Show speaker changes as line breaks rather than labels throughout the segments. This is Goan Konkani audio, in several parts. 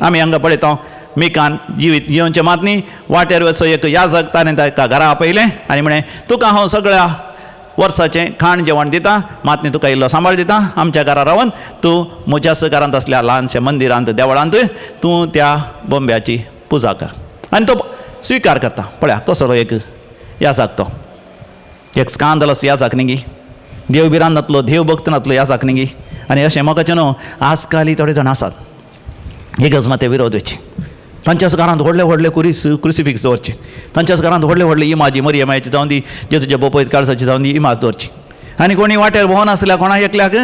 आमी हांगा पळयता मिकान जिवीत जिवनचें मात न्ही वाटेर वचो एक याजक ताणें ताका घरा आपयलें आनी म्हळें तुका हांव सगळ्या वर्साचें खाण जेवण दिता, मात न्ही तुका इल्लो सांबाळ दिता, आमच्या घरा रावन तूं म्हज्याच घरांत आसल्या ल्हानशा मंदिरांत देवळांत तूं त्या बोंब्याची पुजा कर. आनी तो स्विकार करता. पळया कसलो एक याजक तो, एक स्कांदलस याजक न्ही गी, देव भिरांत नातलो, देव भक्त नातलो याजक न्ही गी. आनी अशें म्हाका न्हू आजकाल थोडे जाण आसात एकच मात ते विरोध वयचे, तांच्याच घरांत व्हडले व्हडले कुरीस क्रुसिफिक्स दवरचे, तांच्याच घरांत व्हडले व्हडले इमाजी मरिया मायची जावन दी, जेजूच्या बोपयत काळसाची जावन दी इमाज दवरची. आनी कोणी वाटेर भोंवन आसल्यार कोणा एकल्याक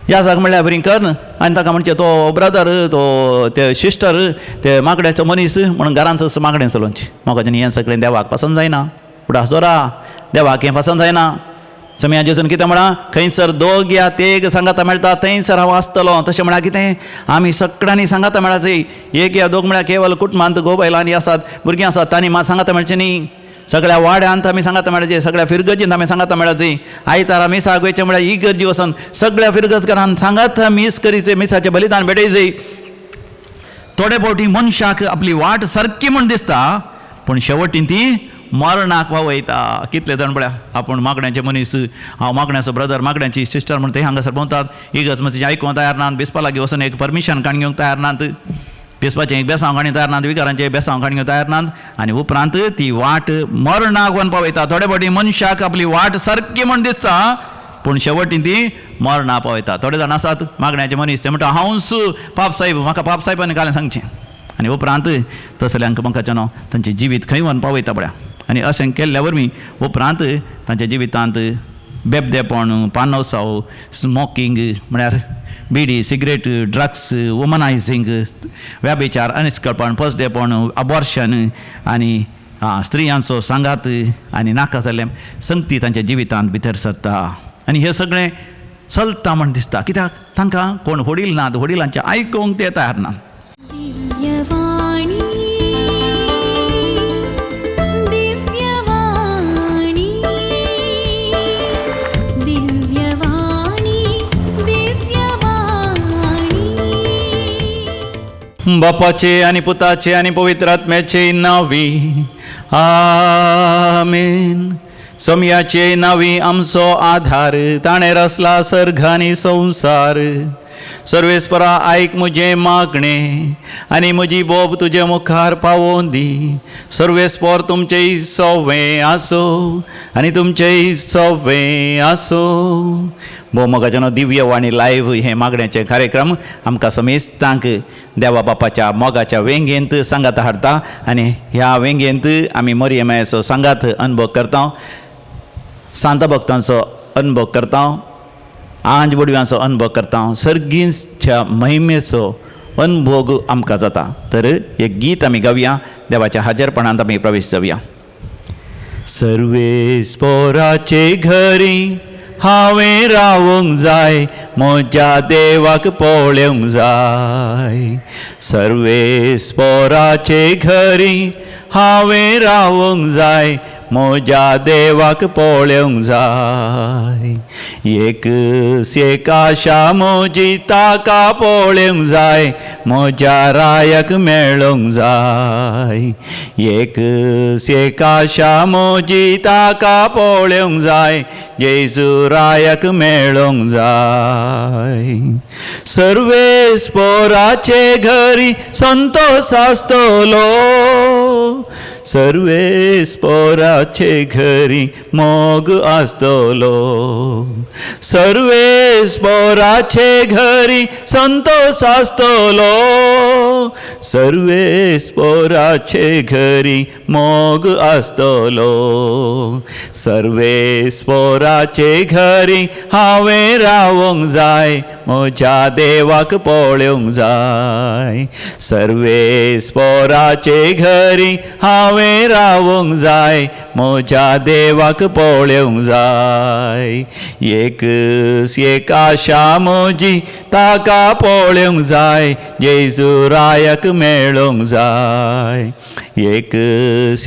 याजक म्हणल्यार बरी कर आनी ताका म्हणचें तो ब्रदर तो ते सिस्टर ते मागण्याचो मनीस म्हणून घरांत मागणें चलोवचें. म्हाका हें सगळें देवाक पसंत जायना. उडास दवरा, देवाक हें पसंत जायना. सम्या जेजून कितें म्हळां, खंयसर दोग या तेग सांगाता मेळटा थंयसर हांव आसतलो. तशें म्हळ्यार कितें, आमी सगळ्यांनी सांगाता मेळाचें. एक या दोग म्हळ्यार केवल कुटुंबांत घोव बायलांनी आसात, भुरगीं आसात, तांणी मात सांगाता मेळचें न्ही. सगळ्या वाड्यांत आमी सांगाता मेळचें, सगळ्या फिरगर्जींत आमी सांगाता मेळचें. आयतारा मिसाक वयचें म्हळ्यार इगर्जी वचून सगळ्या फिरगर्जकारान सांगाता मीस करीचें, मिसाचें बलिदान भेटयचें. थोडे फावटी मनशाक आपली वाट सारकी म्हूण दिसता, पूण शेवटीन ती मरणाक पावयता. कितले जाण पळया आपूण मागण्याचे मनीस, हांव मागण्याचो ब्रदर, मागण्याची सिस्टर म्हण ते हांगासर भोंवतात, इगर्ज म्हणजे आयकूंक तयार नात, बिस्पा लागीं वचून एक परमिशन काडून घेवंक तयार नात, बिस्पाचें एक बेसांव काडूंक तयार नात, विकारांचें बेसांव काडून घेवंक तयार नात. आनी उपरांत ती वाट मरणाक वचून पावयता. थोडे फावटी मनशाक आपली वाट सारकी म्हण दिसता, पूण शेवटी ती मरणा पावयता. थोडे जाण आसात मागण्याचे मनीस, ते म्हणटा हांवच पाप साहेब, म्हाका पाप साहेबांनी कालें सांगचें. आनी उपरांत तसल्यांक म्हाका न्हू तांचें जिवीत खंय वचून पावयता पळया. आनी अशें केल्ल्या वरवीं उपरांत तांच्या जिवितांत बेबदेपण, पानोसाव, स्मोकींग म्हळ्यार बिडी, सिगरेट, ड्रग्स, वुमनायझींग, व्याभिचार, अनिस्कळपण, फसडेपण, अबॉर्शन आनी स्त्रियांचो सांगात आनी नाका जाल्लें संगती तांच्या जिवितांत भितर सरता. आनी हें सगळें चलता म्हण दिसता, कित्याक तांकां कोण वडील नात, वडिलांचें आयकूंक ते तयार नात. बापाचे आनी पुताचे आनी पवित्र आत्म्याचे नांवी आमेन. सोमयाचे नांवी आमचो आधार, ताणें रचला सर्ग आनी संवसार. सर्वेस्परा आयक म्हजें मागणें आनी म्हजी बोब तुजे मुखार पावोवन दी. सर्वेस्पर तुमचें सवें आसो आनी तुमचें सवें आसो. भोव मोगाच्यानो दिव्यवाणी लायव्ह हें मागण्याचें कार्यक्रम आमकां समेस्तांक देवा बापाच्या मोगाच्या वेंगेंत सांगात हाडटा आनी ह्या वेंगेंत आमी मरियमायाचो सांगात अनुभव करता, सांत भक्तांचो अनुभव करता, आंज बुडव्यांचो अनुभव करता, सर्गींच्या महिमेचो अनुभोग आमकां जाता. तर एक गीत आमी गावया, देवाच्या हाजेरपणांत आमी प्रवेश जावया. सर्वेस्पोराचे घरी हांवें रावंक जाय, म्हज्या देवाक पळोवंक जाय. सर्वेस्पोराचे घरी हांवें रावंक जाय, म्हज्या देवाक पळोवंक जाय. एक एक आशा म्हजी ताका पळोवंक जाय, म्हज्या रायाक मेळोवंक जाय. एक एक आशा म्हजी ताका पळोवंक जाय, जेजू रायाक मेळोवंक जाय. सर्वेस्पोराचे घरी संतोष आसतलो, सर्वेस्पोराचे घरी मोग आसतलो. सर्वेस्पोराचे घरी संतोष आसतलो, सर्वेस्पोराचे घरी मोग आसतलो. सर्वेस्पोराचे घरी हांवें रावंक जाय, म्हज्या देवाक पळोवंक जाय. सर्वेस्पोराचे घरी हांवें रावंक जाय, म्हज्या देवाक पळोवंक जाय. एक एक आशा म्हजी ताका पळोवंक जाय, जेजू रायाक मेळोवंक जाय. एक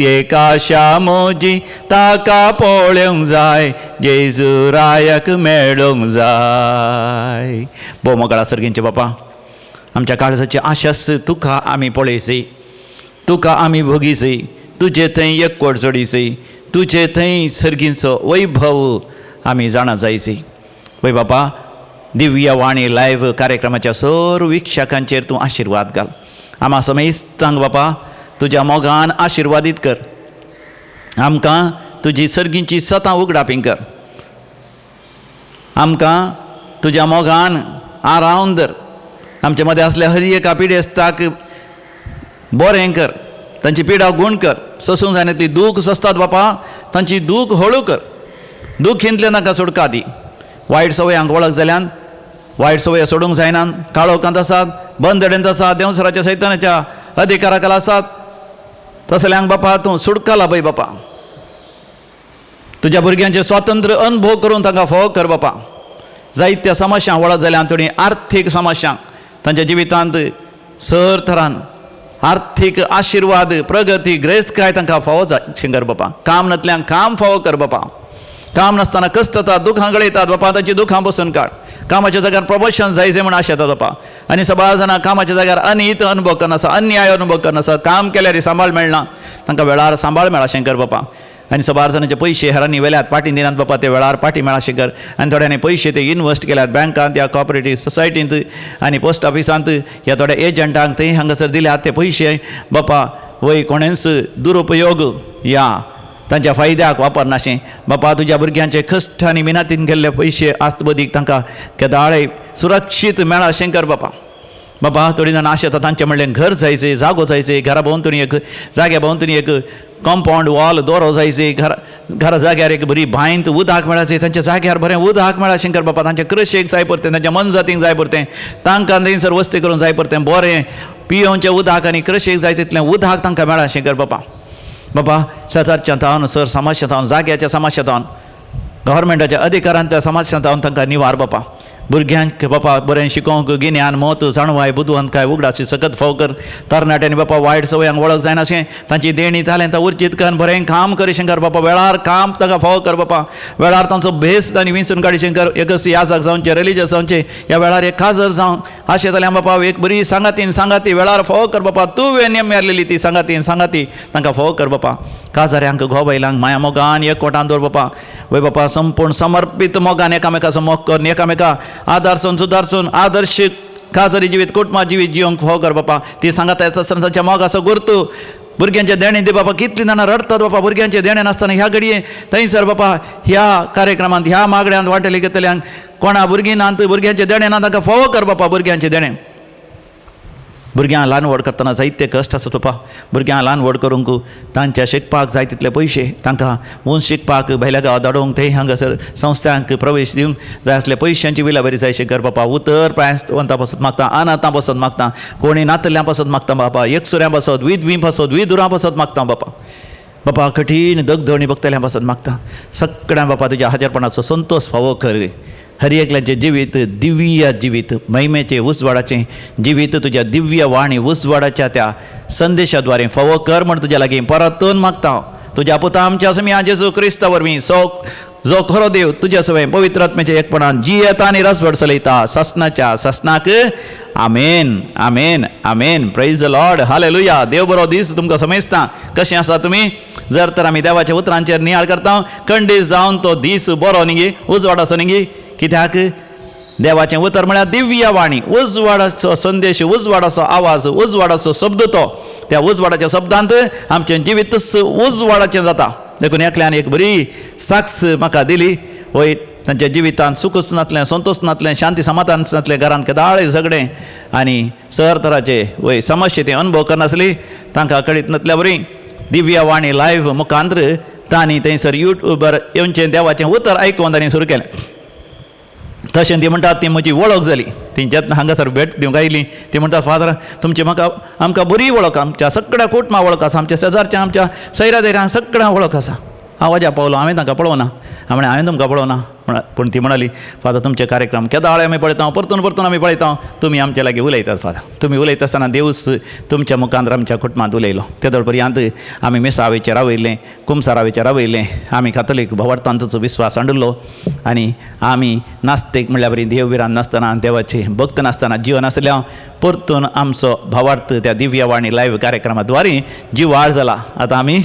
एक आशा म्हजी ताका पळोवंक जाय, जेजू रायाक मेळोवंक जाय. भोव मोगाळ सर्गींचे बापा, आमच्या काळजाची आशास तुका आमी पळयसी, तुका आमी भोगीसी, तुजे थंय एकवट जोडीसी, तुजे थंय सर्गींचो वैभव आमी जाणा जायसी. वय बापा, दिव्य वाणी लायव्ह कार्यक्रमाच्या सर्व वीक्षकांचेर तूं आशिर्वाद घाल. आमा समेस्तांक बापा तुज्या मोगान आशिर्वादीत कर. आमकां तुजी सर्गींची सतां उगडापी कर. आमकां तुज्या मोगान आरावन धर. आमचे मदें आसल्या हर एका पिडेस्ताक बरें कर, तांची पिडा गूण कर. सोसूंक जायना ती दूख सोंसतात बापा, तांची दूख हळू कर. दुखींतल्यान तांकां सुटका दी. वायट सवयांक वळख जाल्यान वायट सवय सोडूंक जायना, काळोखांत आसात, बंदडेंत आसात, देंवसराच्या सैतानाच्या अधिकारा खाला आसात, तसल्यांक बापा तूं सुटका लाभय बापा. तुज्या भुरग्यांचे स्वातंत्र्य अनुभव करून तांकां फोव कर बापा. जायत्या समस्या वळख जाल्यान थोडी आर्थीक समस्या तांच्या जिवितांत सर थरान आर्थीक आशिर्वाद, प्रगती, ग्रेसकाय तांकां फावो जाय कर बापा. काम नातल्यांक काम फावो कर बापा. काम नासतना कश्ट जातात, दुखां गळयतात बापा, तांची दुखां बसून काड. कामाच्या जाग्यार प्रमोशन जाय म्हूण आशेतात बापा. आनी सबार जाणां कामाच्या जाग्यार अनीत अनुभव करनासा, अन्याय अनुभव करनासा. काम केल्यार सांबाळ मेळना, तांकां वेळार सांबाळ मेळा शंकर बापा. आनी सबार जाणांचे पयशे हेरांनी वेल्यात पाटी दिनात बापा, ते वेळार पाटी मेळा शंकर. आनी थोड्यांनी पयशे ते इनवेस्ट केल्यात बँकांत या कॉपरेटीव सोसायटींत आनी पोस्ट ऑफिसांत ह्या थोड्या एजंटांक थंय हांगासर दिल्यात ते पयशे बापा. वय कोणेंच दुरुपयोग या तांच्या फायद्याक वापरनाशें बापा. तुज्या भुरग्यांचे कश्ट आनी मिनातीन केल्ले पयशे आस्तबदीक तांकां केदाळे सुरक्षीत मेळा शंकर बापा. बाबा थोडीं जाणां आशेता तांचें म्हणलें घर जायचें, जागो जायचें, घरा भोंवतणी एक जाग्या भोंवतणी एक कंपावंड वॉल दोरो जायचें, घरा घरा जाग्यार एक बरी बांयंत उदक मेळाचें, तांच्या जाग्यार बरें उदक मेळा शंकर बापा. तांच्या कृशेक जाय परतें, तांच्या मनजातींक जाय परतें, तांकां थंयसर वस्ती करूंक जाय परतें, बरें पियोवचें उदक आनी कृशेक जाय तितलें उदक तांकां मेळा शंकर बापा. बाबा शेजारच्या तावन सर समाजच्या तावन जाग्याच्या समाजच्या तावन गव्हर्मेंटाच्या अधिकारांतल्या समाजच्या तावन तांकां निवार बापा. भुरग्यांक बापा बरें शिकोवंक गिन्यान मत जाणवाय बुदवंतकाय उगडाची सकत फाव कर. तरणाट्यांनी बापा वायट सवयांक वळख जायनाशें तांची देणी तालेंतां उर्जीत कर, बरें काम कर शंकर बापा. वेळार काम ताका फाव कर बापा. वेळार तांचो भेस तांणी विंचून काडी शंकर. एकच याजक जावचें, रिलीजियस जावचें, ह्या वेळार एक खाजर जावन आशेताल्या बापा एक बरी सांगातीन सांगाती वेळार फावो कर बापा. तुवें नेम ती सांगातीन सांगाती तांकां फावो कर बापा. काजाऱ्यांक घोव बायलांक माया मोगान एकवटान दवर बापा. वय बापा संपूर्ण समर्पीत मोगान एकामेकाचो मोग कर, एकामेका आदारसून सुदारसून आदर्श काजरी जिवीत कुटुंबा जिवीत जिवंक फावो कर बापा. ती सांगाता येता आसतना तांच्या मोगाचो गुर्तू भुरग्यांचे देणें दी बापा. कितलीं जाणां रडटात बापा भुरग्यांचें देणें नासतना. ह्या घडये थंयसर बापा ह्या कार्यक्रमांत ह्या मागण्यांत वांटेली घेतल्यांक कोणा भुरगीं नात, भुरग्यांचें देणें ना, तांकां फावो कर बापा भुरग्यांचें देणें. भुरग्यांक ल्हान व्हड करतना जायते कश्ट आसता बापा. भुरग्यांक ल्हान व्हड करूंक तांच्या शिकपाक जाय तितले पयशे, तांकां ऊंच शिकपाक भायल्या गांवां धाडूंक थंय हांगासर संस्थांक प्रवेश दिवंक जाय आसले पयशांची विलाबरी जाय शंकर बापा. उतर प्रायस्तां पासत मागता, अनाथां पासत मागता, कोणी नातल्यां पासत मागता बापा, एकसुऱ्यां पासत, विधवीं पासत, विधुरां पासत मागता बापा. बापा कठीण दगदणी बघतल्यां पासत मागता. सगळ्यां बापा तुज्या हाजेरपणाचो संतोश फावो कर. हर एकल्याचें जिवीत दिव्य जिवीत, महिमेचें उजवाडाचें जिवीत तुज्या दिव्य वाणी उजवाडाच्या त्या संदेशा द्वारे फावो कर म्हण तुज्या लागीं परतून मागता. तुज्या पुता आमच्या समिया जेजू क्रिस्ता वरवीं सो जो खरो देव तुज्या सवय पवित्र आत्म्याच्या एकपणान जियेता आनी रसवड चलयता ससनाच्या ससनाक. आमेन, आमेन, आमेन. Praise the Lord. Hallelujah. देव बरो दीस तुमकां समजता. कशें आसा तुमी? जर तर आमी देवाच्या उतरांचेर नियाळ करता, खंडीत जावन तो दीस बरो न्ही, उजवाड आसो न्ही. कित्याक देवाचें उतर म्हळ्यार दिव्य वाणी, उजवाडाचो संदेश, उजवाडाचो आवाज, उजवाडाचो शब्द. तो त्या उजवाडाच्या शब्दांत आमचें जिवीतच उजवाडाचें जाता. देखून एकल्यान एक बरी साक्ष म्हाका दिली. वय तांच्या जिवितांत सुखूच नातलें, संतोश नातलें, शांती समाधान नातलें, घरांत केदाळे झगडें आनी सर तराचे वय समस्या ते अनुभव करनासली. तांकां कळीत नातल्या बरी दिव्य वाणी लायव्ह मुखांत्र तांणी थंयसर युट्यूबार येवचें देवाचें उतर आयकून तांणी सुरू केलें. तशें ती म्हणटात ती म्हजी वळख जाली. ती जेन्ना हांगासर भेट दिवंक आयली ती म्हणटात, फादर तुमची म्हाका आमकां बरी वळख, आमच्या सगळ्या कुटुंबा वळख आसा, आमच्या शेजारच्या, आमच्या सैरा दैऱ्यां सगळ्यां वळख आसा. हांव अजाप पावलो, हांवें तांकां पळोवना. हांवें म्हणलें हांवें तुमकां पळोवना. पूण ती म्हणाली फादर तुमचे कार्यक्रम केदाळे आमी पळयता, परतून परतून आमी पळयता, तुमी आमचे लागीं उलयतात फादर, तुमी उलयता आसतना देवूच तुमच्या मुखांत आमच्या कुटुंबांत उलयलो. तेदोळ पर्यंत आमी मिसावेचेर रावयलें, कुमसारावेचेर रावयलें, आमी कातोलीक भावार्थांचो विस्वास हाडिल्लो आनी आमी नास्तीक म्हणल्यार बरी देवभिरांत नासतना, देवाची भक्त नासतना जीवन आसल्या परतून आमचो भावार्थ त्या दिव्यवाणी लायव्ह कार्यक्रमा द्वारे जिवाळ जाला. आतां आमी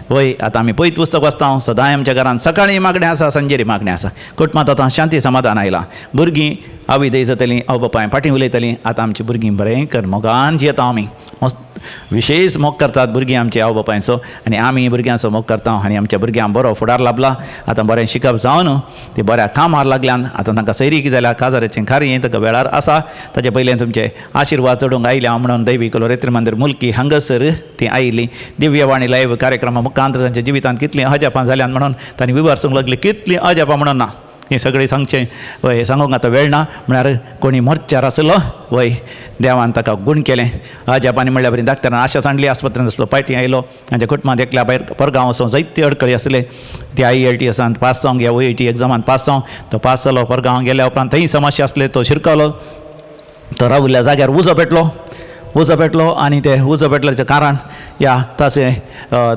वय आतां आमी पयत पुस्तक वाचता, सदांय आमच्या घरांत सकाळीं मागणें आसा, सांजेरी मागणें आसा. कुटुंबांत आतां शांती समाधान आयलां. भुरगीं आवय दय जातलीं, आवय बापाय फाटीं उलयतलीं. आतां आमचीं भुरगीं बरें कर मोगान जियेता आमी, विशेश मोग करतात भुरगीं आमचे आवय बापायचो आनी आमी भुरग्यांचो मोग करता आनी आमच्या भुरग्यांक बरो फुडार लाभला. आतां बरें शिकप जावन ती बऱ्या कामार लागल्यान आतां तांकां सैरीक जाल्या, काजाराचें कार्य ताका वेळार आसा. ताचे पयलें तुमचे आशिर्वाद चडूंक आयल्या म्हणून दैवीक लोरेत्री मंदिर मुल्की हांगासर ती आयली. दिव्यवाणी लायव्ह कार्यक्रमा मुखांत तांच्या जिवितांत कितलीं अजापां जाल्यान म्हणून तांणी विवर्सूंक लागली, कितलीं अजापां म्हणून ना हें सगळें सांगचें वय सांगूंक आतां वेळ ना. म्हळ्यार कोणी मोर्चार आसलो वय देवान ताका गूण केलें. अजापांनी म्हणल्यार बरी डाक्टरान आशा सांडली, आस्पत्रेंत आसलो पायटी आयलो. तांच्या कुटुंबांत एकल्या भायर परगांव वचून जायते अडकळी आसले. ती IELTS pass जावंक या OET एग्जामान पास जावंक तो पास जालो. परगांव गेल्या उपरांत थंय समस्या आसले, तो शिरकलो, तो राविल्ल्या जाग्यार उजो पेटलो, उजो पेटलो आनी ते उजो पेटल्याचें कारण या ताचें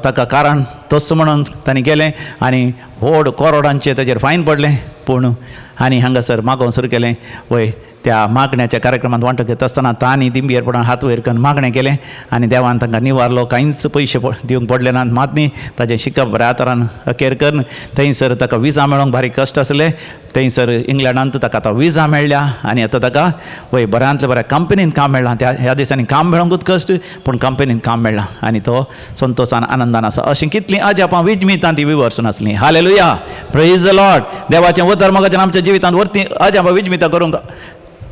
ताका कारण तस म्हणून तांणी गेलें आनी व्हड करोडांचें ताचेर फायन पडलें. पूण आनी हांगासर मागोवंक सुरू केलें वय त्या मागण्याच्या कार्यक्रमांत वांटो घेता आसतना तांणी दिंबयेर पडून हात वयर करून मागणें केलें आनी देवान तांकां निवारलो. कांयच पयशे दिवंक पडले नात. मात न्ही ताचें शिकप बऱ्या तरान अखेर करून थंयसर ताका विजा मेळोंक भारी कश्ट आसले. थंयसर इंग्लंडांत ताका आतां विजा मेळ्ळ्या आनी आतां ताका वय बऱ्यांतल्या बऱ्या कंपनीन काम मेळ्ळां. त्या ह्या दिसांनी काम मेळोंकूच कश्ट, पूण कंपनीन काम मेळ्ळां आनी तो संतोशान आनंदान आसा. अशीं कितलीं अजापां विजमितां ती विवर्सून आसलीं. हालेलुया, प्रेज the Lord. देवाचें उतर मोगाचें आमच्या जिवितांत वरती अजापां विजमितां करूंक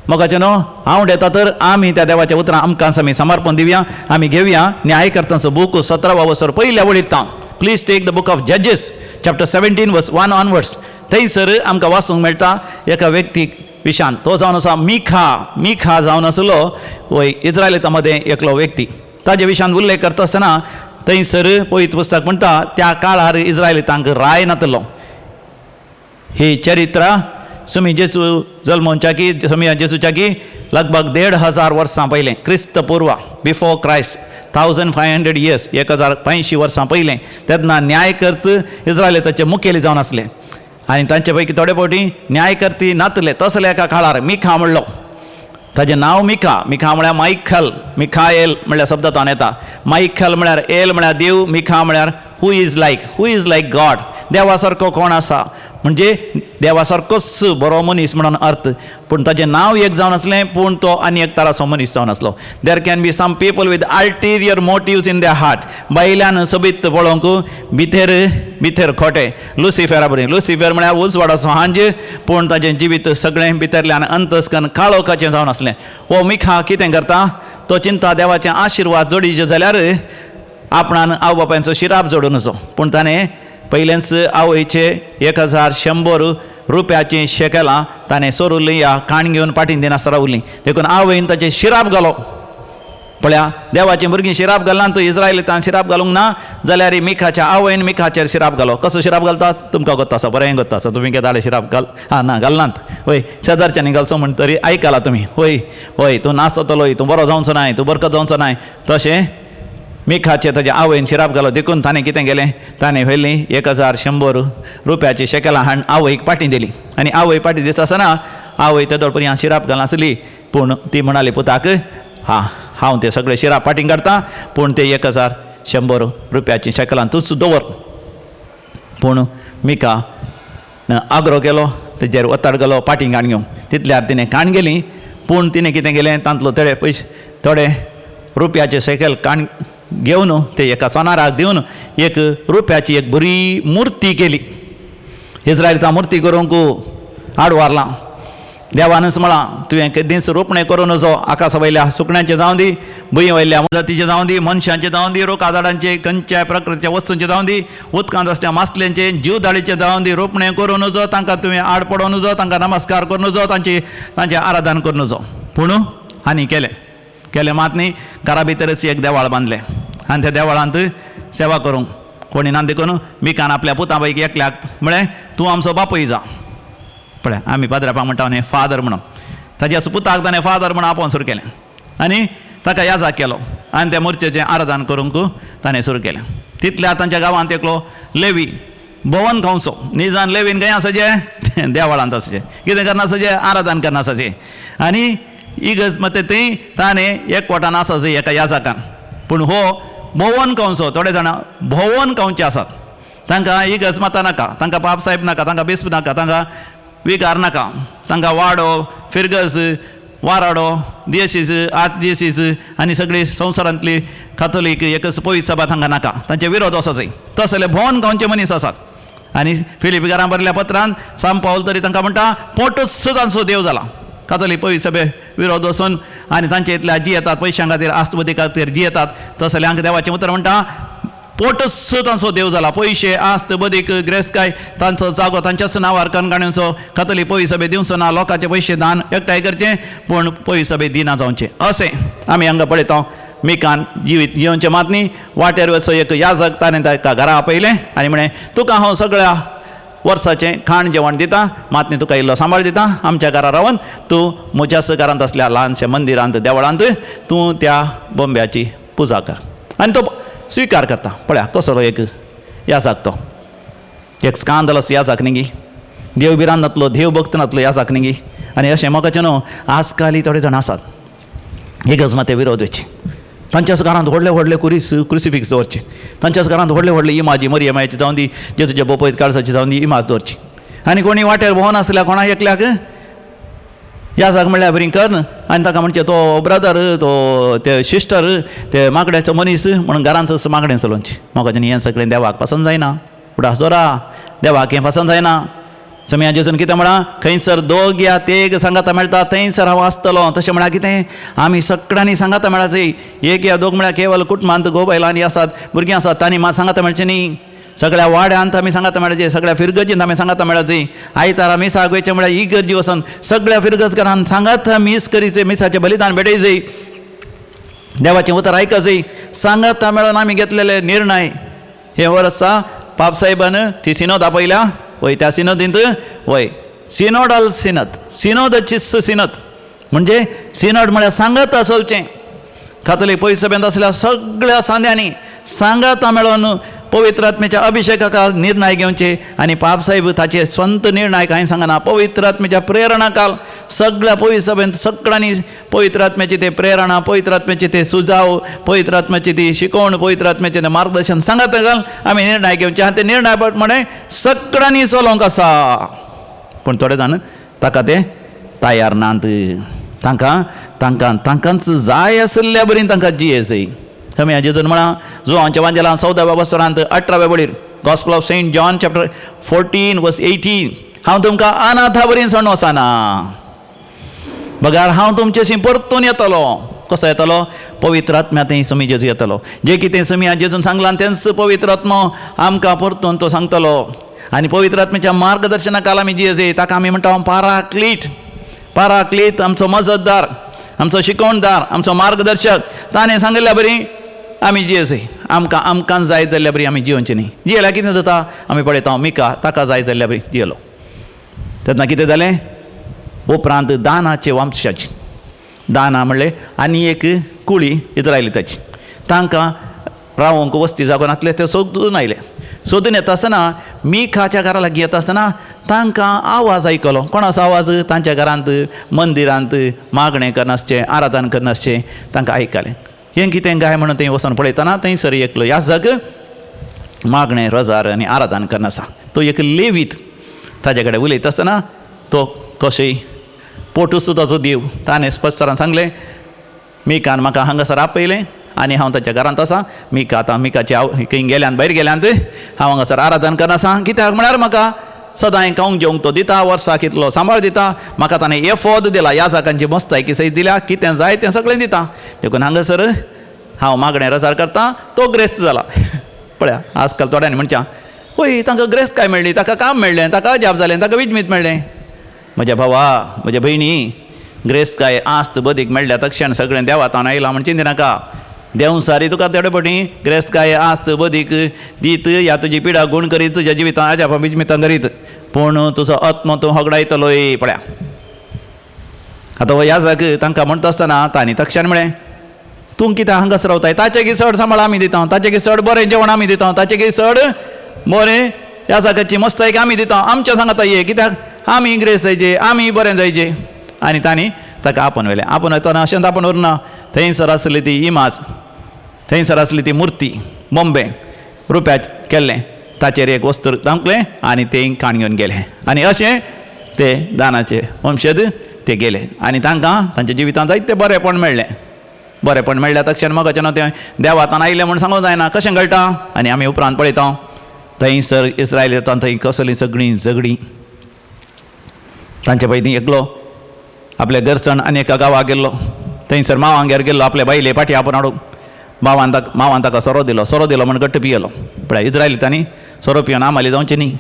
मोगाचें न्हू हांव येता तर आमी त्या देवाच्या उतरां आमकां आमी समर्पण दिवया, आमी घेवया. न्यायकर्तांचो बूक 17 वसर पयल्या वळीर. Please take the book of Judges chapter 17 verse 1 onwards. थंयसर आमकां वाचूंक मेळटा एका व्यक्तीक विशान, तो जावन आसा मिखा. मिखा जावन आसलो वय इज्रायलितां मदें एकलो व्यक्ती. ताजे विशान उल्लेख करता आसतना थंयसर पवित्र पुस्तक म्हणटा त्या काळार इज्रायलितांक राय नातलो. ही चरित्र सुमी जेसू जल्मोवच्याकी सुमी जेसूच्याकी लगभग 1500 वर्सां पयलें, क्रिस्त पूर्व, बिफोर क्रायस्ट 1500 इयर्स, 1500 वर्सां पयलें. तेन्ना न्यायकर्त इज्रायलिताचे मुखेली जावन आसले आनी तांचे पैकी थोडे फावटी न्यायकर्ती नातले. तसले एका काळार मिखा म्हणलो, ताजें नांव मिखा. मिखा म्हळ्यार मायखल, मिखाएल म्हणल्यार शब्दांतल्यान येता. मायखल म्हळ्यार एल म्हळ्यार देव, मिखा म्हळ्यार who is like, who is like God, देवा सारको कोण आसा, म्हणजे देवा सारकोच बरो मनीस म्हणून अर्थ. पूण ताजें नांव एक जावन आसलें, पूण तो आनी एक तराचो मनीस जावन आसलो. There can be some people with ulterior motives in their heart. भायल्यान सोबीत पळोवंक, भितर भितर खोटे. लुसिफेरा बरी, लुसिफेर म्हळ्यार उजवाडाचो हांज, पूण ताजें जिवीत सगळें भितरल्यान अंतस्कन काळोखाचें जावन आसलें. हो मिखा कितें करता, तो चिंता देवाचे आशिर्वाद जोडीचे जाल्यार आपणान आवय बापायचो शिराप जोडून वचो. पूण ताणें पयलेंच आवयचे 1100 रुपयाचीं शेकेलां ताणें सोरुल्लीं या काण घेवन पाटीन दिनासतना रावलीं. देखून आवयन ताचेर शिराप घालो. पळया देवाचीं भुरगीं शिराप घालना, तर इज्रायलितान शिराप घालूंक ना जाल्यार मिखाच्या आवयन मिखाचेर शिराप घालो. कसो शिराप घालतात तुमकां गोत्ता आसा, बरें गोत्ता आसा. तुमी केदाळे शिराप घाल हा ना घालनात वय, शेजारच्यांनी घालचो म्हण तरी आयकला तुमी. वय वय तूं नाचतलो, तूं बरो जावचो नाय, तूं बरकत जावचो नाय. तशें मिखाचे ताज्या आवयन शिराप घालो. देखून ताणें कितें केलें, ताणें व्हेलीं 1100 रुपयाची शेकेलां हाडून आवयक पाटी दिली. आनी आवय पाटी दिसता आसतना आवय तेदोळ पर्यंत शिराप घालनासली, पूण ती म्हणाली पुताक, हा हांव ते सगळे शिराप पाटीं काडटा, पूण ते 1100 रुपयाची शेकेलां तूंच दवर. पूण मिखा आग्रो केलो, तेजेर वताड गेलो पाटीं काण घेवंक. तितल्यार तिणें काण गेली, पूण तिणें कितें केलें, तांतलो थोडे पयशे थोडे रुपयाचे शेकेल काण घेवन ते एका सोनाराक दिवन एक रुपयाची एक बरी मुर्ती केली. इज्रायलचा मुर्ती करूंक आडवारलां. देवानच म्हळां तुवें केदींच रोपणें करूं नजो, आकाशा वयल्या सुकण्यांचें जावं दी, भुंये वयल्या जातीचें जावं दी, मनशांचें जावं दी, रोखा झाडांचें, खंयच्याय प्रकृतीच्या वस्तूंचें जावं दी, उदकांत आसल्या मासल्यांचें, जीवदाळीचें जावं दी, रोपणें करूं नजो, तांकां तुवें आड पडोवं नजो, तांकां नमस्कार करूं नजो, तांचें आराधन करूं नजो. पूण आनी केलें केलें मात न्ही, घरा भितरच एक देवाळ बांदलें आनी त्या देवाळांत सेवा करूंक कोणी ना देखून मिकान आपल्या पुता पैकी एकल्याक म्हळें तूं आमचो बापूय जा. पळय आमी पाद्रापा म्हणटा न्ही फादर म्हणून, ताज्या पुताक ताणें फादर म्हणून आपोवन सुरू केलें आनी ताका याजाक केलो आनी त्या मुर्चेचें आराधन करूंक ताणें सुरू केलें. तितल्या तांच्या गांवांत एकलो लेवी भोवन खावचो निजान लेवीन खंय आसाचें देवळांत आसचें, कितें करना आसचें आराधन करना आसचें. आनी इगर्ज मत थंय ताणें एकवटान आसाचें एका याजाकान. पूण हो भोवन खावचो, थोडे जाणां भोवन खावचे आसात, तांकां इगर्ज माता नाका, तांकां पाप साहेब नाका, तांकां बिस्प नाका, तांकां विकार नाका, तांकां वाडो फिरगर्ज वाराडो दियसीस आर्चदियसीस आनी सगळी संवसारांतली कातोलीक एकच पवित्र सभा तांकां नाका, तांचे विरोध आसा. तसले भोवन गांवचे मनीस आसात. आनी फिलिप घरां बरयल्ल्या पत्रान सांत पावल तरी तांकां म्हणटा पोटूच तांचो देव जाला. कातोलीक पवित्र सभे विरोध वचून आनी तांचे इतल्या जियेतात पयशां खातीर आस्तबुद्दी खातीर जियेतात, तसले हांकां देवाचें उतर म्हणटा पोटूच तांचो देव जाला. पयशे आस्त बदीक ग्रेस्तकाय तांचो जागो तांच्याच नांवार कणगाण्यांचो कातोलीक पवित्र सभे दिवचो ना, लोकांचे पयशे दान एकठांय करचे पूण पवित्र सभे दिना जावचें. अशें आमी हांगा पळयता. मिकान जिवीत जिवनचें मात न्ही वाटेर वचो एक याजक ताणें ताका घरा आपयलें आनी म्हळें तुका हांव सगळ्या वर्साचें खाण जेवण दिता, मात न्ही तुका इल्लो सांबाळ दिता, आमच्या घरा रावन तूं म्हज्याच घरांत आसल्या ल्हानशा मंदिरांत देवळांत तूं त्या बोंब्याची पुजा कर. आनी तो स्विकार करता. पळया कसलो एक याजाक तो, एक स्कांदलस याजाक न्ही गी, देव भिरांत नातलो, देव भक्त नातलो याजाक न्ही गी. आनी अशें म्हाका न्हू आजकाल थोडे जाण आसात एकच मात ते विरोध वयचे, तांच्याच घरांत व्हडले व्हडले कुरीस क्रुसिफिक्स दवरचे, तांच्याच घरांत व्हडले व्हडले इमाजी मरियमायची जावन दी, जेजूच्या बोपयत काळसाची जावन दी इमाज दवरची. आनी कोणी वाटेर भोंवन आसल्या कोणा एकल्याक याजाक म्हणल्यार बरी कर आनी ताका म्हणचें तो ब्रदर तो ते सिस्टर ते मागण्याचो मनीस म्हणून घरांत मागणें चलोवचें. म्हाका हें सगळें देवाक पसंत जायना, उडास दवरा देवाक हें पसंत जायना. समिया जेजून कितें म्हळां खंयसर दोग या तेग सांगाता मेळटा थंयसर हांव आसतलो. तशें म्हळ्यार कितें आमी सगळ्यांनी सांगाता मेळाचें. एक या दोग म्हळ्यार केवल कुटुंबांत घोव बायलांनी आसात भुरगीं आसात तांणी मात सांगाता मेळचें न्ही, सगळ्या वाड्यांत आमी सांगाता मेळचें, सगळ्या फिरगर्जींत आमी सांगाता मेळचें. आयतारा मिसाक वयचें म्हळ्यार इगर्जी वचून सगळ्या फिरगर्जकारान सांगाता मीस करीचें, मिसाचें बलिदान भेटयचें, देवाचें उतर आयकचें. सांगाता मेळोन आमी घेतलेले निर्णय हे वर्सा पापसाहेबान ती सिनोद आपयल्या. वय त्या सिनोदींत वय सिनोडल सिनत, सिनोदाची सिनत म्हणजे सिनोड म्हळ्यार सांगाता चलचें. कातोलीक पवित्र सभेंत आसल्या सगळ्या सांद्यांनी सांगाता मेळोन पवित्र आत्म्याच्या अभिषेकाकाल निर्णय घेवचे. आनी पापसाहेब ताचे स्वंत निर्णय कांय सांगना, पवित्र आत्म्याच्या प्रेरणाकाल सगळ्या पवित्र सभेंत सगळ्यांनी पवित्र आत्म्याची ते प्रेरणा, पवित्र आत्म्याची ते सुजाव, पवित्र आत्म्याची ती शिकवण, पवित्र आत्म्याचें तें मार्गदर्शन सांगाता घाल आमी निर्णय घेवचे. आनी ते निर्णय म्हणे सगळ्यांनी चलोवंक आसा. पूण थोडे जाण ताका ते तयार नात, तांकां तांकां तांकांच जाय आशिल्ल्या बरीन तांकां जियेचय. आमी जेजून म्हळां जुवांच्या वांजेलां 14व्या वसरांत 18व्या बडीर, gospel of Saint John chapter 14 verse 18, हांव तुमकां अनाथा बरीन सोडून वचना, बगार हांव तुमचेशी परतून येतलो. कसो येतलो? पवित्र आत्म्या थंय समी जेजू येतलो. जें कितें समी जेजून सांगलां तेंच पवित्र आत्मो आमकां परतून तो सांगतलो. आनी पवित्र आत्म्याच्या मार्गदर्शना काल आमी जियेचे, ताका आमी म्हणटा पाराक्लीट. पाराक्लीट आमचो मजतदार, आमचो शिकवणदार, आमचो मार्गदर्शक. ताणें सांगिल्ल्या बरी आमी जियेचे. आमकां आमकां जाय जाल्ल्या बरी आमी जियोवचें न्ही. जियेल्यार कितें जाता आमी पळयता मिका ताका जाय जाल्ल्या बरी जियेलो. तेन्ना कितें जालें उपरांत दानाचे वंशाची दाना म्हणलें आनी एक कुळी इस्रायली ताची तांकां रावंक वस्ती जागो नासले ते सोदून आयले. सोदून येता आसतना मिखाच्या घरा लागीं येता आसतना तांकां आवाज आयकलो. कोणाचो आवाज? तांच्या घरांत मंदिरांत मागणें करनासचें, आराधन करनासचें तांकां आयकलें. हें कितें गाय म्हणून थंय वचून पळयतना थंयसर एकलो याजक मागणें रोजार आनी आराधन करनासा. तो एक लेवीत ताजे कडेन उलयता आसतना तो कशें पोटूच ताचो देव. ताणें स्पश्ट सांगलें मिकान म्हाका हांगासर आपयलें आनी हांव ताच्या घरांत आसा. मिका आतां मिकाची हांव खंय गेल्यान भायर गेल्यान हांव हांगासर आराधन करना आसा. कित्याक म्हळ्यार म्हाका सदांय खावंक जेवंक तो दिता, वर्साक इतलो सांबाळ दिता, म्हाका ताणें एफोद दिला, याजकांची मस्तायकी सयत दिल्या, कितें जाय तें सगळें दिता. देखून हांगासर हांव मागणें रजार करता. तो ग्रेस्त जाला. पळया आजकाल थोड्यांनी म्हणच्या पळय तांकां ग्रेस्त काय मेळ्ळी, ताका काम मेळ्ळें, ताका अजाप जालें, ताका विजमीत मेळ्ळें. म्हज्या भावा, म्हज्या भयणी, ग्रेस्त काय आस्त बदीक मेळ्ळ्या तक्षण सगळें देवातान आयलां म्हण चिंती नाका. देंवसारी तुका थोडे फावटी ग्रेस्तकाय आस्त बदीक दीत या तुजी पिडा गुण करीत तुज्या जिवितां आजापां बिजमितां करीत, पूण तुजो आत्मो तूं होगडायतलोय. पळया आतां हो याजक तांकां म्हणटा आसतना तांणी तक्षान म्हळें, तूं कित्याक हांगासर रावताय? ताचे चड सांबाळ आमी दिता, ताचे चड बरें जेवण आमी दिता, ताचे चड बरें याजकाची मस्तायक आमी दिता, आमच्या सांगाता ये, कित्याक आमी ग्रेस जायचे, आमी बरें जायचे. आनी तांणी ताका आपोवन व्हेलें. आपोवन वतना अशेंच आपोवन व्हरूना, थंयसर आसली ती इमाज, थंयसर आसली ती मुर्ती बॉम्बे रुप्याच केल्लें, ताचेर एक वस्तू धांपलें आनी तें काण घेवन गेलें. आनी अशें ते दानाचे वंशज ते गेले आनी तांकां तांच्या जिवितांत जायते बरेंपण मेळ्ळें. बरेंपण मेळ्ळ्या तक्षण मगाचें न्हू तें देवातान आयलें म्हूण सांगूंक जायना, कशें कळटा? आनी आमी उपरांत पळयता थंयसर इस्रायल येता थंय कसलीं सगळीं झगडीं. तांचे पयलीं एकलो आपल्या घरसण आनी एका गांवाक गेल्लो, थंयसर मावांगेर गेल्लो आपल्या बायले पाटी आपोवन हाडूंक. मावान ताका मावान ताका सोरो दिलो, सोरो दिलो म्हण घट्ट पियेलो. पळय इस्रायलितांनी सोरो पिवन आमाली जावचें न्ही,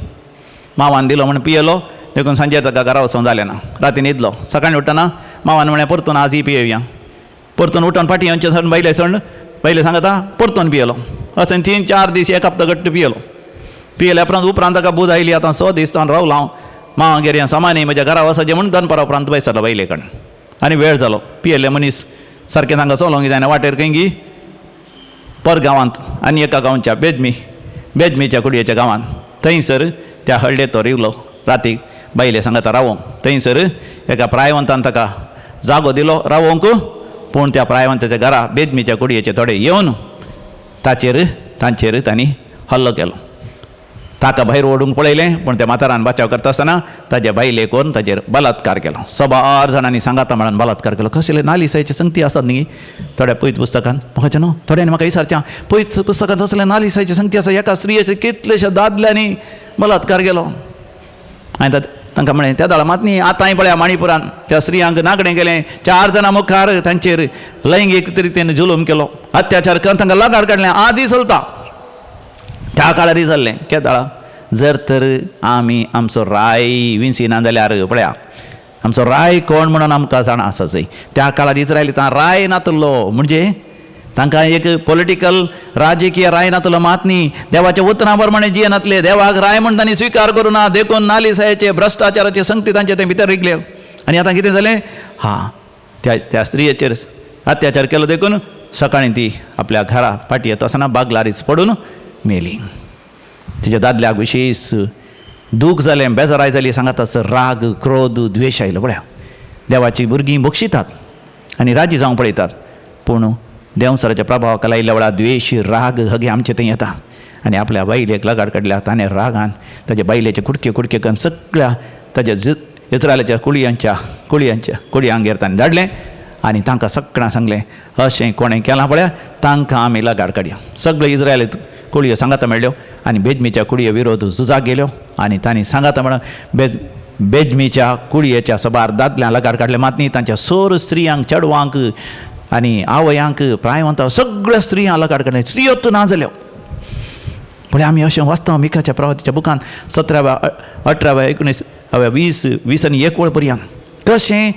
मावान दिलो म्हण पियेलो, देखून सांजे ताका घरा वचूंक जालें ना. राती न्हिदलो, सकाळीं उठ्ठना मावान म्हळें परतून आजय पियेवया. परतून उठून फाटीं येवचें सण बायले सण बायले सांगता परतून पियेलो. अशें 3-4 दीस एक हप्तो घट्ट पियेलो. पियेल्या उपरांत उपरांत ताका बूद आयली, आतां 100 दीस तावन रावला हांव मावागेर, हें सामान्य म्हज्या घरा वचचें म्हूण दनपारा उपरांत भायर सरलो बायले कडेन. आनी वेळ जालो, पियेल्ले मनीस सारकें तांकां चलोवंक जायना, वाटेर खंय पर गांवांत आनी एका गांवच्या बेजमी बेजमीच्या कुडयेच्या गांवांत थंयसर त्या हळडे तो रिवलो. रातीक बायले सांगता रावोंक, थंयसर एका प्रायवंतान ताका जागो दिलो रावोंक, पूण त्या प्रायवंताच्या घरा बेजमीच्या कुडयेचे थोडे येवन ताचेर तांचेर तांणी हल्लो केलो. ताका भायर ओडूंक पळयलें, पूण त्या म्हातारान बचाव करता आसतना ताज्या बायलेक व्हरून ताजेर बलात्कार केलो. सबार जाणांनी सांगाता म्हणून बलात्कार केलो. कसले नालिसायचे संगती आसात न्ही थोड्या पयत पुस्तकान म्हाका न्हू थोड्यांनी म्हाका विचारचें, पयत पुस्तकांत असले नालिसायचे संगती आसा, एका स्त्रियेचे कितलेशे दादल्यांनी बलात्कार केलो. आनी तांकां म्हळें त्या दळा मात न्ही आतांय पळया मणिपुरान त्या स्त्रियांक नागडें गेलें, 4 जाणां मुखार तांचेर लैंगीक रितीन जुलूम केलो, अत्याचार करून तांकां लगाड काडलें. आजय चलता, त्या काळारय चल्लें. केदाळा जर तर आमी आमचो राय विंचिना जाल्यार पळया आमचो राय कोण म्हणून आमकां जाणा आसा चय. त्या काळार इस्रायलितां राय नातलो, म्हणजे तांकां एक पॉलिटिकल राजकीय राय नातलो मात न्ही, देवाच्या उतरां प्रमाणे जियेनातले, देवाक राय म्हूण तांणी स्विकार करूं ना, देखून नालिसायेचे भ्रश्टाचाराचे संगती तांचे ते भितर रिगले. आनी आतां कितें जालें, हा त्या त्या स्त्रियेचेर अत्याचार केलो, देखून सकाळीं ती आपल्या घरा फाटी येता आसतना बागलारीच पडून मेली. तिच्या दादल्याक विशेश दूख जालें, बेजाराय जाली, सांगात आसता राग क्रोध द्वेश आयलो. पळया देवाची भुरगीं बक्षितात आनी राजी जावंक पळयतात, पूण देंवसराच्या प्रभावाक लायिल्ल्या वेळार द्वेश राग हगे आमचे थंय येता. आनी आपल्या बायलेक लगाड काडल्या ताणें रागान ताज्या बायलेचे कुडके कुडके करून सगळ्या ताज्या इस्रायलाच्या कुळयांच्या कुळयांच्या कुळयांगेर ताणें धाडलें आनी तांकां सगळ्यांक सांगलें अशें कोणें केलां पळया तांकां आमी लगाड काडया. सगळे इस्रायल कुळयो सांगाता मेळ्ळ्यो आनी बेजमीच्या कुळये विरोध झुजाक गेल्यो आनी तांणी सांगाता म्हणून बेजमीच्या कुळयेच्या सबार दादल्यांक लगाड काडले मात न्ही, तांच्या सोर स्त्रियांक चेडवांक आनी आवयांक प्रायवंता सगळ्या स्त्रियांक लगाड काडले, स्त्रियोच ना जाल्यो. पूण आमी अशें वाचता मिकाच्या प्रवातीच्या बुकान 17व्या 18व्या 19व्या 20 20 आनी 1 पर्यंत कशें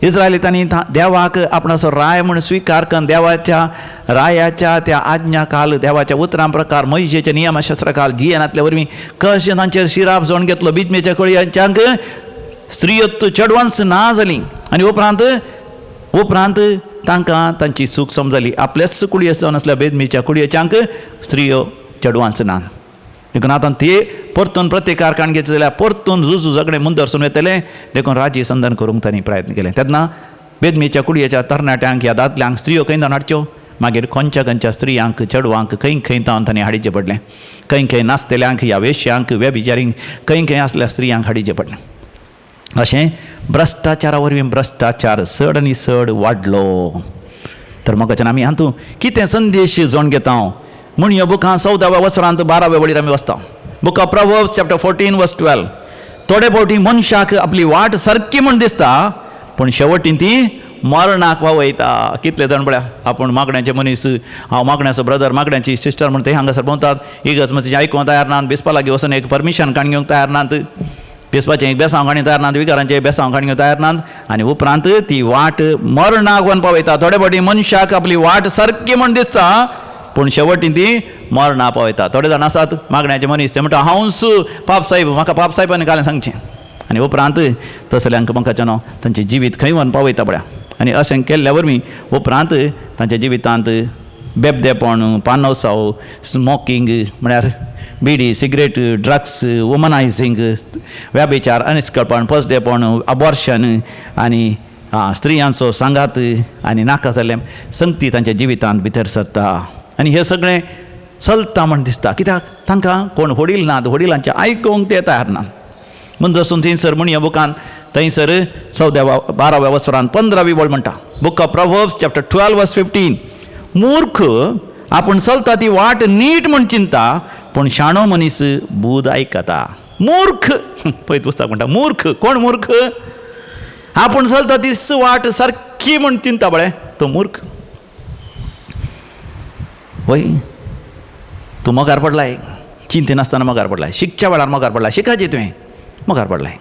इस्रायलितांनी देवाक आपणाचो राय म्हूण स्विकार करून देवाच्या रायाच्या त्या आज्ञा काल देवाच्या उतरां प्रकार मोहिशेच्या नियमशास्त्रा काल जियेनातल्या वरवीं कशें तांचेर शिराप जोड घेतलो. बिजमेच्या कळयांच्यांक स्त्रियत्व चेडवांस ना जाली आनी उपरांत उपरांत तांकां तांची चूक समजली. आपल्याच कुळये जावन आसल्या बेजमीच्या कुळयेच्यांक स्त्रियो चेडवांस ना, देखून आतां ते परतून प्रतिकार काण घेतले जाल्यार परतून झुजू झगडे मुंदरसून वतले, देखून राजी संधान करूंक तांणी प्रयत्न केले. तेन्ना बेदमीच्या कुडयेच्या तरणाट्यांक ह्या दादल्यांक स्त्रियो खंय जावन हाडच्यो, मागीर खंयच्या खंयच्या स्त्रियांक चेडवांक खंय खंय जावन तांणी हाडचें पडलें, खंय खंय नाचतेल्यांक ह्या वेश्यांक व्यभिचारींक खंय खंय आसल्या स्त्रियांक हाडचें पडलें. अशें भ्रश्टाचारा वरवीं भ्रश्टाचार चड आनी चड वाडलो. तर म्हाका आमी हातूंत कितें संदेश जोड घेता म्हूण ह्या बुकां 14व्या वसरांत 12व्या वळीर आमी वचता. Book of Proverbs chapter 14 verse 12. थोडे फावटी मनशाक आपली वाट सारकी म्हूण दिसता, पूण शेवटीं ती मरणाक पावयता. कितले जाण पळया आपूण मागण्याचे मनीस, हांव मागण्याचो ब्रदर मागण्याची सिस्टर म्हण ते हांगासर भोंवतात, इगर्ज म्हणजे आयकूंक तयार नात, बिस्पा लागीं वचून एक परमिशन काडून घेवंक तयार नात. पिसपाचें एक बेसांव काणी तयार नात, विकारांचें बेसांव काणी तयार नात आनी उपरांत ती वाट मरणाक वचून पावयता. थोडे फावटी मनशाक आपली वाट सारकी म्हण दिसता पूण शेवटी ती मरणा पावयता. थोडे जाण आसात मागण्याचे मनीस, ते म्हणटा हांवच पाप साहेब, म्हाका पाप साहेबान कालें सांगचें आनी उपरांत तसल्यांक म्हाका न्हू तांचें जिवीत खंय वचून पावयता पळया. आनी अशें केल्ल्या वरवीं उपरांत तांच्या जिवितांत बेबदेपण, पानोसाव, स्मोकींग म्हळ्यार बिडी, सिगरेट, ड्रग्स, वुमनायझींग, व्याभिचार, अनिस्कळपण, फसडेपण, अबॉर्शन आनी स्त्रियांचो सांगात आनी नाका जाल्लें संगती तांच्या जिवितांत भितर सरता. आनी हें सगळें चलता म्हण दिसता कित्याक तांकां कोण व्हडील नात, व्हडिलांचें आयकूंक ते तयार नात. म्हूण जसून थंयसर म्हणया बुकान थंयसर 14व्या 12व्या वसरान 15वी वळ म्हणटा, book of Proverbs chapter 12 verse 15, मूर्ख आपूण चलता ती वाट नीट म्हूण चिंता पूण शाणो मनीस बूद आयकता. मूर्ख पळयत पुस्तक म्हणटा मूर्ख, कोण मूर्ख? आपूण चलता ती वाट सारकी म्हूण चिंता पळय तो मूर्ख. वय तूं मोगार पडलाय, चिंतिनासतना मोगार पडलाय, शिकच्या वेळार मोगार पडलाय, शिकाची तुवें मोगार पडलाय,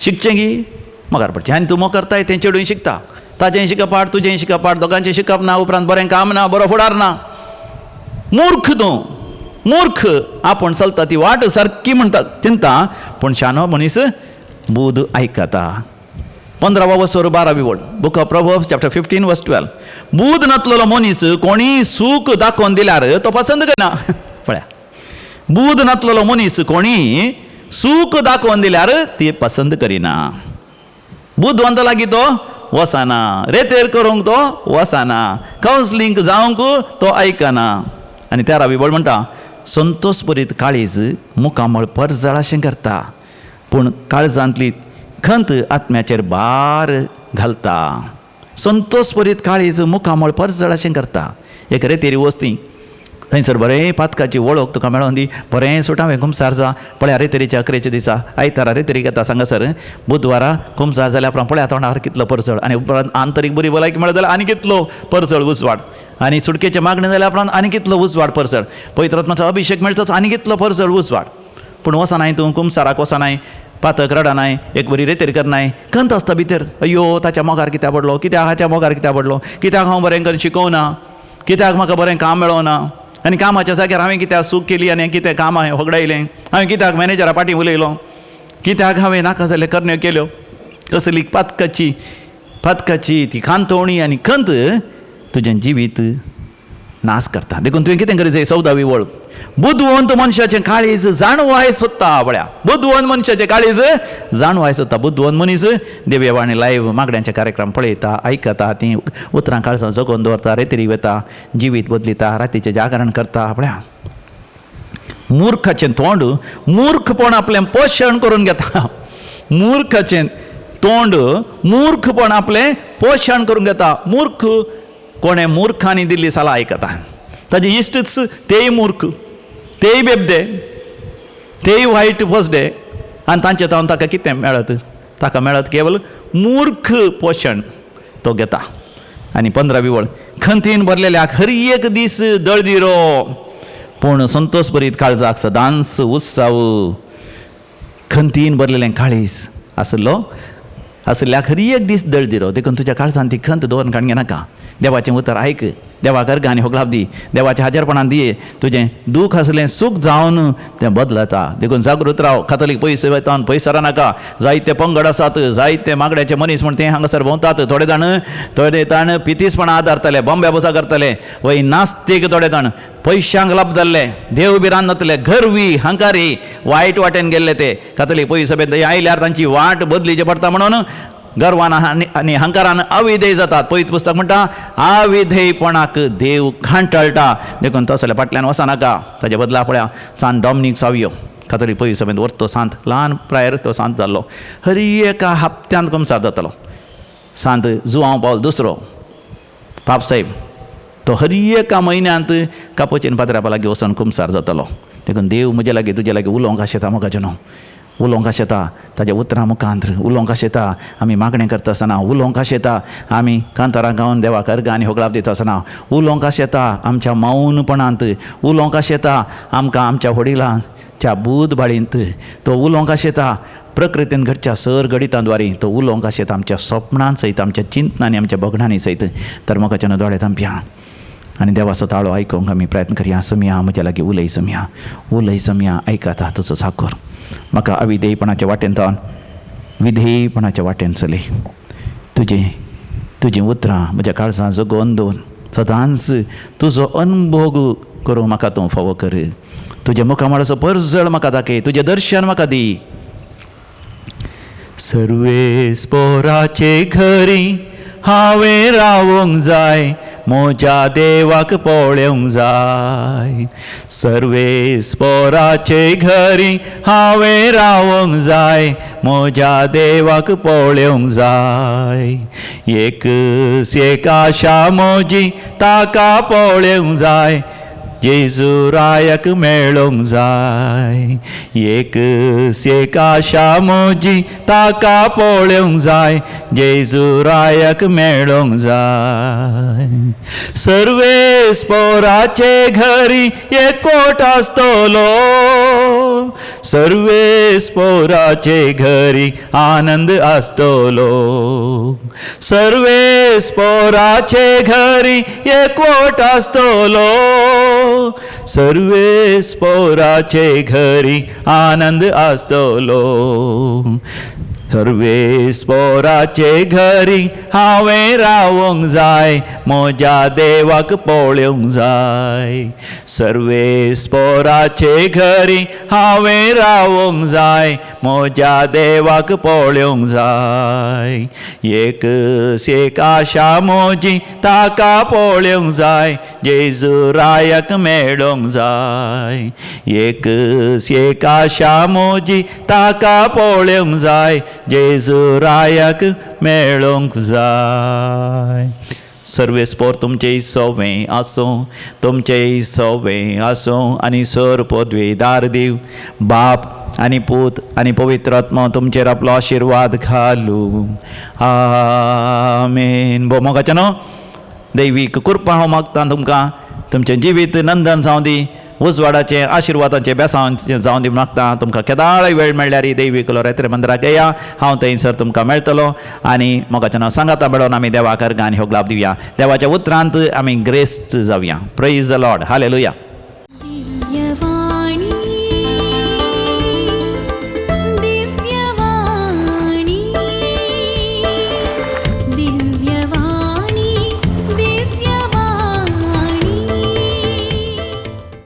शिकचें गी मोगार पडचें आनी तूं मोग करताय तें चेडूंय शिकता, ताचें शिकप पाड तुजें शिकप पाड, दोगांचें शिकप ना, उपरांत बरें काम ना, बरो फुडार ना. मूर्ख तूं, मूर्ख आपूण चलता ती वाट सारकी म्हणटा चिंता पूण शाणो मनीस बूद आयकता. 15वा वसोर 12वी वळ, book of Proverbs chapter 15 verse 12, बूद नातलेलो मनीस कोणीय सूख दाखोवन दिल्यार तो पसंत करना. पळया, बूद नातलेलो मनीस कोणीय सूख दाखोवन दिल्यार ती पसंत करिना. बुदवंत लागीं तो वचना, रेतेर करूंक तो वचना, कावन्सलींग जावंक तो आयकना. आनी 13वी वळ म्हणटा संतोष भरीत काळीज मुखामळ परजळ अशें करता पूण काळजांतली खंत आत्म्याचेर भार घालता. संतोष भरीत काळीज मुखामळ परजळ अशें करता. एक रेतेरी वस्ती थंयसर बरें पातकाची वळख तुका मेळोन दी, बरें सुटावें कुमसार जा, पळया रेतेरीच्या अकरेच्या दिसा आयतारा रेतेरीक येता सांगासर, बुधवारा कुमसार जाल्या उपरांत पळया तोंडार कितलो परजळ आनी उपरांत आंतरीक बरी भलायकी मेळत जाल्यार आनी कितलो परजळ उजवाड, आनी सुटकेचे मागणें जाल्या उपरांत आनी कितलो उजवाड परजळ, पवित्र आत्म्याचो अभिशेक मेळटच आनी कितलो परजळ उजवाड. पूण वचनाय तूं कुमसाराक वचनाय, पातक रडनाय, एक बरी रेतेर करनाय, खंत आसता भितर, अय्यो ताच्या मोगार कित्याक पडलो, कित्याक हाच्या मोगार कित्याक पडलो, कित्याक हांव बरें करून शिकोवना, कित्याक म्हाका बरें काम मेळोना, आनी कामाच्या जाग्यार हांवें कित्याक चूक केली आनी कितें काम हांवें होगडायलें, हांवें कित्याक मॅनेजरा फाटीं उलयलो, कित्याक हांवें नाका जाल्ले करण्यो केल्यो. असली पातकाची पातकाची ती खांतवणी आनी खंत तुजें जिवीत नाश करता. देखून तुवें कितें करीत जाय? 14वी वळ, बुदवंत मनशाचें काळीज जाणवाय सोदता. पळया, बुदवंत मनशाचें काळीज जाणवाय सोदता. बुदवंत मनीस देवयावाणी लायव्ह मागण्यांचे कार्यक्रम पळयता, आयकता, तीं उतरां काळजां जगोवन दवरता, रेतरी वता, जिवीत बदलिता, रातीचें जागरण करता. पळया, मूर्खाचें तोंड मूर्खपण आपलें पोशण करून घेता. मूर्खाचें तोंड मूर्खपण आपलें पोशण करून घेता. मूर्ख कोणें मूर्खांनी दिल्ली सलाह आयकता, ताजे इश्टच तेय मूर्ख, तेय बेबदे, तेय वायट फसडे, आनी तांचे तावन ताका कितें मेळत? ताका मेळत केवल मूर्ख पोशण तो घेता. आनी 15वी वळ, खंतीन भरलेल्याक हर एक दीस दळदिरो पूण संतोष भरीत काळजाक सदांच उत्साव. खंतीन भरलेलें काळीज आसलो आसल्याक हर एक दीस दळदिरो. देखून तुज्या काळजान ती खंत दवरून काडून घेनाका. देवाचें उतर आयक, देवाक अर्गां आनी होगलाप दी, देवाच्या हाजेरपणान दी, तुजें दूख आसलें सूख जावन तें बदलता. देखून जागृत राव. कातोलीक पयस वयता पयस नाका. जायते पंगड आसात, जायते मागण्याचे मनीस म्हण ते हांगासर भोंवतात. थोडे जाण थोडे जाण पितीसपणां आदारतले, बॉम्बे बसा करतले, वय नास्तीक, थोडे जाण पयशांक लाभ जाल्ले, देव बी रांदतले, गर्वी हंकारी वायट वाटेन गेल्ले ते कातोलीक पयस सभेंत आयल्यार तांची वाट बदलीची पडटा म्हणून गर्वान आनी हंकारान अविधेय जातात. पवित्र पुस्तक म्हणटा अविधेयपणाक देव खांटळटा. देखून तसल्या फाटल्यान वचनाका. ताजे बदला पळया सांत डॉमनीक सावियो कातोलीक पवित्र सभेंत व्हरतो सांत, ल्हान प्रायर तो सांत जाल्लो, हर एका हप्त्यांत कुमसार जातालो. सांत जुआंव पावल दुसरो पापसाहेब तो हर एका म्हयन्यांत कापोचीन पात्र्यापा लागीं वचून कुमसार जातालो. देखून देव म्हजे लागीं तुजे लागीं उलोवंक आशेता मोगाचें न्हू. उलोवंक आशेता ताज्या उतरां मुखांत, उलोवंक आशेता आमी मागणें करता आसतना, उलोवंक आशेता आमी कांतारां गावन देवाक अर्गां आनी होगळाप दिता आसतना, उलोवंक आशेता आमच्या मौनपणांत, उलोवंक आशेता आमकां आमच्या वडिलांच्या बूद बाळींत, तो उलोवंक आशेता प्रकृतीन घडच्या सर घडितां द्वारी, तो उलोवंक आशेता आमच्या सपनां सयत, आमच्या चिंतनांनी, आमच्या बगणांनी सयत. तर मोगाच्यान दोळे धांपया आनी देवाचो ताळो आयकूंक आमी प्रयत्न करया. समिया म्हज्या लागीं उलय, समिया उलय, समिया आयकता तुजो साकोर. म्हाका अविधेयपणाच्या वाटेन तावन विधेयपणाच्या वाटेन चलय. तुजें तुजीं उतरां म्हज्या काळजां जगोवन दवर, सदांच तुजो अनभोग करूंक म्हाका तूं फावो कर. तुज्या मुखामळाचो परजळ म्हाका दाखय, तुजें दर्शन म्हाका दी. सर्वेस्पोराचे घरी हांवें रावोंक जाय, म्हज्या देवाक पळोवंक जाय. सर्वेस्पोराचे घरी हांवें रावोंक जाय, म्हज्या देवाक पळोवंक जाय. एक एक आशा म्हजी ताका पळोवंक जाय, जेजू रायाक मेळोंक जाय. एक एक आशा म्हजी ताका पळोवंक जाय, जेजू रायाक मेळोंक जाय. सर्वेस्पोराचे घरी एकवट आसतलो, सर्वेस्पोराचे घरी आनंद आसतलो. सर्वेस्पोराचे घरी एकवट आसतलो, सर्वेस्पोराचे घरी आनंद आसतलो. सर्वेस्पोराचे घरी हांवें रावोंक जाय, म्हज्या देवाक पळोवंक जाय. सर्वेस्पोराचे घरी हांवें रावोंक जाय, म्हज्या देवाक पळोवंक जाय. एक एक आशा म्हजी ताका पळोवंक जाय, जेजू रायाक मेळोंक जाय. एक एक आशा म्हजी ताका पळोवंक जाय, जेजू रायाक मेळोंक जाय. सर्वेस्पोर तुमचें सवें आसूं, तुमचें सवें आसूं आनी सर पदवेदार देव बाप आनी पूत आनी पवित्र आत्मा तुमचेर आपलो आशिर्वाद घालूं. आमेन. भोव मोगाचें न्हू दैवीक कृपा हांव मागता तुमकां, तुमचें जिवीत नंदन जावं दी, उजवाडाचें आशिर्वादाचें बेसांव जावं दी मागता. तुमकां केदाळय वेळ मेळ्ळ्यार दैवीक लोरेत्र मंदिराक येया, हांव थंयसर तुमकां मेळटलो. आनी मोगाचें नांव सांगाता मेळोन आमी देवाक अर्गां आनी होगलाप दिवया. देवाच्या उतरांत आमी ग्रेस्त जावया. Praise the Lord. Hallelujah.